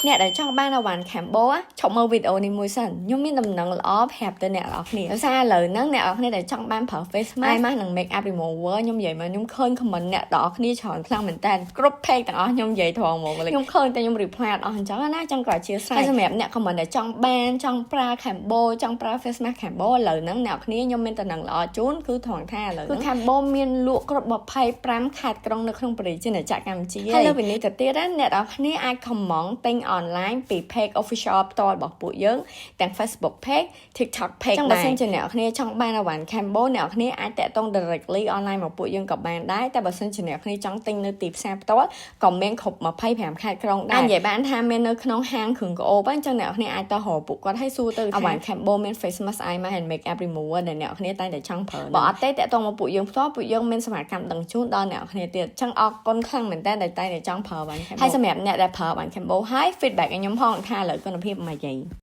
អ្នកដែលចង់បានអវ៉ាន់ Cambo ឈប់មើលវីដេអូនេះមួយសិនខ្ញុំមានដំណឹងល្អប្រាប់ទៅអ្នកនរគ្នាដោយសារឥឡូវហ្នឹងអ្នកនរគ្នាដែលចង់បានប្រើ face mask eye mask និង make up remover ខ្ញុំនិយាយមកខ្ញុំឃើញ comment អ្នកនរគ្នាច្រើនខ្លាំងមែនតើគ្រប់ page ទាំងអស់ខ្ញុំនិយាយត្រង់ហ្មងខ្ញុំឃើញតែខ្ញុំ reply អត់អស់អញ្ចឹងណាចង់ក៏អធិស្ឋានហើយសម្រាប់អ្នក comment ដែលចង់បានចង់ប្រើ Cambo ចង់ប្រើ face mask Cambo ឥឡូវហ្នឹងអ្នកនរគ្នាខ្ញុំមានដំណឹងល្អជូនគឺត្រង់ថាឥឡូវគឺ Cambo មានលក់គ្រប់25ខេត្តក្រុងនៅក្នុងប្រជាជាតិកម្ពុជាហើយលើពីនេះទៅទៀតណាអ្នកនរគ្នាអាច comment ទិញ online ពី page official ផ្ទាល់របស់ពួកយើងទាំង Facebook page, TikTok page ចឹងបើសិនជាអ្នកនរគ្នាចង់បានអវ៉ាន់ Cambo អ្នកនរគ្នាអាចតាក់ទង directly online មកពួកយើងក៏បានដែរតែបើសិនជាអ្នកនរគ្នាចង់ទិញនៅទីផ្សារផ្ទាល់ក៏មានគ្រប់25ខេត្តក្រុងដែរអាចនិយាយបានថាមាននៅក្នុងហាងគ្រឿងក្រអូបអញ្ចឹងអ្នកនរគ្នាអាចទៅរកពួកគាត់ឲ្យសួរទៅអវ៉ាន់ Cambo មាន face mask, eye mask and make up remover ដែលអ្នកនរគ្នាតែងតែចង់ប្រើបើអត់ទេតាក់ទងមកពួកយើងផ្ទាល់ពួកយើងមានសេវាកម្មដឹកជូនដល់អ្នកនរគ្នាទៀតចឹងអរគុណខ្លាំងមែនតើដែលតែងតែចង់ប្រើអវ៉ាន់ Cambo ហើយសម្រាប់អ្នកដែលប្រើអវ៉ាន់ Cambo ហើយ feedback ឲ្យខ្ញុំផងថាឥឡូវគុណភាពមិនយ៉ាង